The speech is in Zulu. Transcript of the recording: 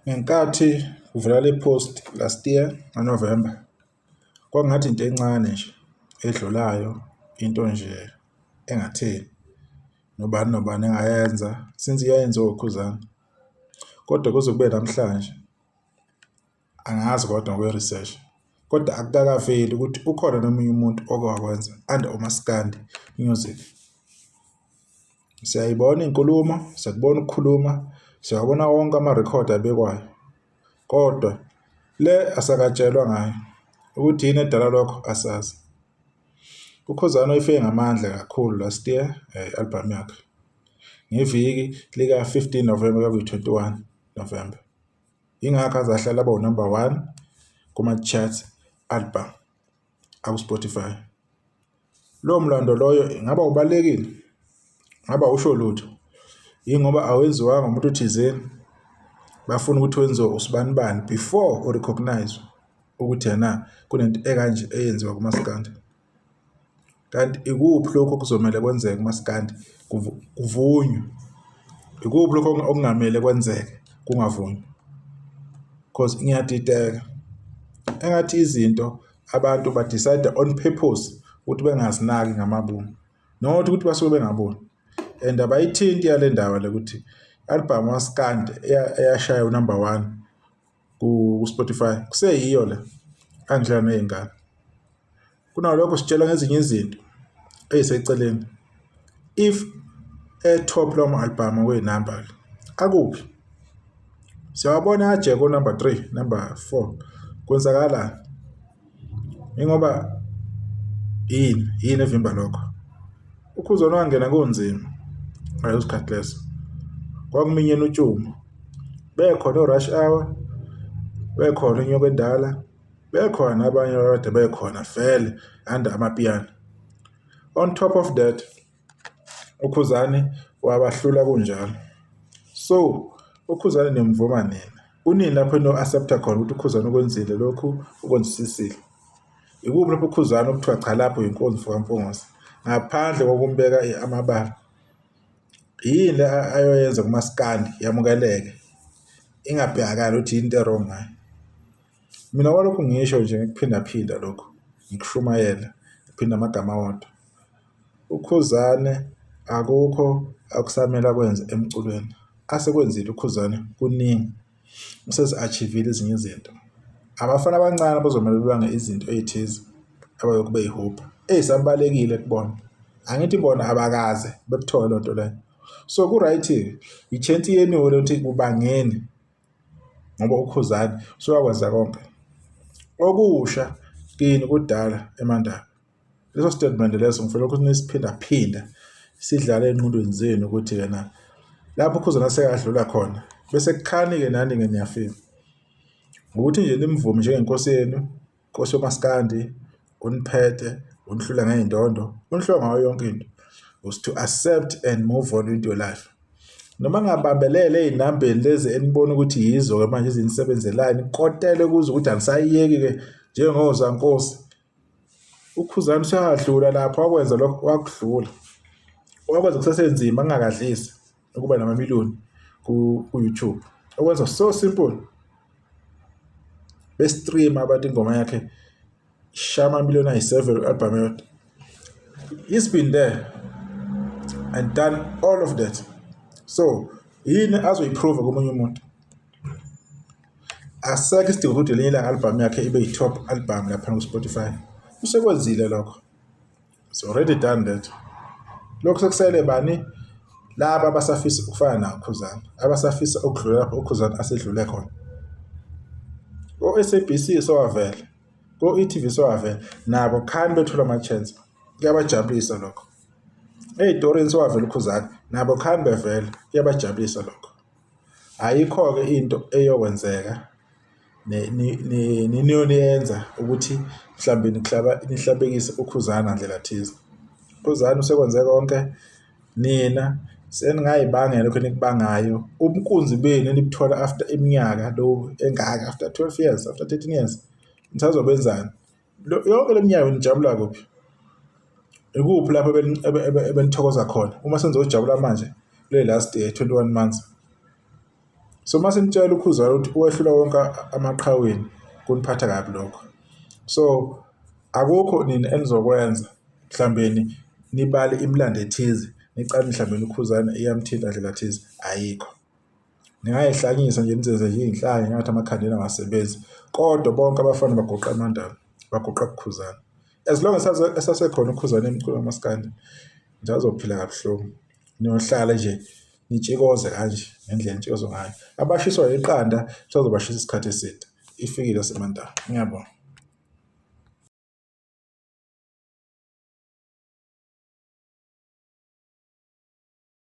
Ngenkathi kuvela le post last year ngoNovember, kwakungathi into encane nje edlulayo, into nje engatheni, nobani nobani engayenza since yayenziwa uKhuzani. Kodwa kuze kube namhlanje angazi kodwa ngokwe-research, kodwa akukakaveli ukuthi ukhona nomunye umuntu oke wakwenza under umaskandi music. Siyayibona iy'nkulumo, siyakubona ukukhuluma, siyawabona wonke amarekhodi abekwayo kodwa le asakatshelwa ngayo ukuthi yini edala lokho asazi. UKhuzani uyifike ngamandla kakhulu last year i-album yakhe ngeviki lika-15 November kwakuyi-21 November. Yingakho aze ahlale aba unumber one kuma-charts album aku-Spotify. Lowo mlando loyo ingaba ubalulekile? Ngabe awusho lutho? Yingoba awenziwanga umuntu thizeni, bafuna ukuthi wenziwe usibanibani before u-recognize ukuthi yena kunento ekanje eyenziwa kumaskandi. Kanti ikuphi lokhu okuzomele kwenzeke kumaskandi kuvunywe? Ikuphi lokhu okungamele kwenzeke kungavunywa? Cause ngiyadideka engathi izinto abantu ba-decide on purpose ukuthi bengazinaki ngamabomu, not ukuthi basuke bengaboni. And abayithinti yale ndaba le ukuthi i-album maskandi eyashaya unumber one ku-Spotify kuseyiyo le angidlala ney'ngane. Kunalokho sitshelwa ngezinye izinto ey'seceleni. If e-top lawo ma-album okwey'namba akuphi? Siyawabona ajeke o-number 3, number 4. Kwenzakalani? Ingoba yini yini evimba lokho? UKhuzani wangena kunzima ngaleso sikhathi leso. Kwakuminyene utshumo. Bekhona o-Rush Hour, bekhona uNyoka Endala, bekhona nabanye abakade bekhona vele under amapiano. On top of that, uKhuzani wabahlula kunjalo. So uKhuzani nimvuma nini? Kunini lapho eno-accept-a khona ukuthi uKhuzani ukwenzile lokhu ukwenzisisile? Ikuphi lapho uKhuzani okuthiwa cha lapho inkonzo kaMpungose ngaphandle kokumbeka amabala? Yini le ayoyenza kumaskandi yamukeleke ingabhekakali ukuthi yini into e-wrong ngayo? Mina kwalokhu ngisho nje ngikuphindaphinda lokhu ngikushumayela ngiphinda amagama awodwa. UKhuzani akukho akusamele akwenze emculweni, asekwenzile uKhuzani kuningi, usezi-achieve-ile ezinye izinto. Abafana abancane abazomele bebange izinto ey'thize abayokhu bey'hubha ey'sabalulekile kubona. Angithi bona abakaze bekuthole leyo nto leyo. So ku-right-ke i-chance yenu-ke le yokuthi kubangeni ngoba uKhuzani usewakwenza konke. Okusha kini kudala eMandaba. Leso statement leso ngifuna ukuthi nisiphindaphinda sidlale ey'ngqondweni zenu ukuthi yena lapho uKhuzani asekadlula khona bese kukhani-ke nani-ke niyafika. Ngokuthi nje nimvume njengenkosi yenu, inkosi yomaskandi, uniphethe, unihlula ngey'ndondo, unihlula ngayo yonke into. Was to accept and move on into your life. Noma ngabambelele ey'nambeni lezi enibona ukuthi yizo-ke manje ezinisebenzelayo, nikotele kuzo ukuthi anisayiyeki-ke njengozankosi. UKhuzani useyadlula lapho wakwenza lokho wakudlula. Wakwenza kusesenzima kungakadlisi ukuba namamiliyoni ku-YouTube. Okwenza so simple. Be-stream abantu ingoma yakhe ishaya amamiliyoni ayi-7 i-album eyodwa. He's been there and done all of that. So yini azoyi-prove komunye umuntu? Asekho isidingo ukuthi elinye ilanga album yakhe ibe yi-top album lapha ku-Spotify. Usekwenzile lokho. It's already done that. Lokhu sekusele bani? Laba abasafisa ukufana nawo uKhuzani, abasafisa ukudlula lapho uKhuzani asedlule khona. Ko-S_A_B_C sowavela, ko-e.tv sowavela, nabo khani bethola ama-chance. Kuyabajabulisa lokho. Ey'torini sowavela uKhuzani, nabo khani bevela, kuyabajabulisa lokho. Ayikho-ke into eyokwenzeka niyoniyenza ukuthi mhlambe nihlabekise uKhuzani ngandlela thize. UKhuzani usekwenze konke, nina seningayibangela lokhu enikubangayo. Ubunkunzi benu enibuthola after iminyaka lo engaka, after 12 years, after 13 years, nisazobenzani? Yonke le minyaka nijabula kuphi? Ikuphi lapho ebenithokoza khona? Uma senizojabula manje kule last 21 months. So uma sinitshela uKhuzwayo ukuthi uwehlula wonke amaqhaweni kuniphatha kabi lokho. So akukho nina enizokwenza mhlawumbeni nibale imilando ethize nicale mhlawumbeni uKhuzani iyamthinta ndlela thize, ayikho. Ningayihlanyisa nje nizenze nje iy'nhlanya ngathi amakhanda enu awasebenzi kodwa bonke abafana bagoqa amandaba, bagoqa kuKhuzani. As long as esasekhona uKhuzani emculweni kamaskandi nisazophila kabuhlungu. Niyohlala nje nitshikoze kanje ngendlela enitshikoza ngayo. Abashiswa yiqanda lisazobashisa isikhathi eside. Ifikile yaseMandaba. Ngiyabonga.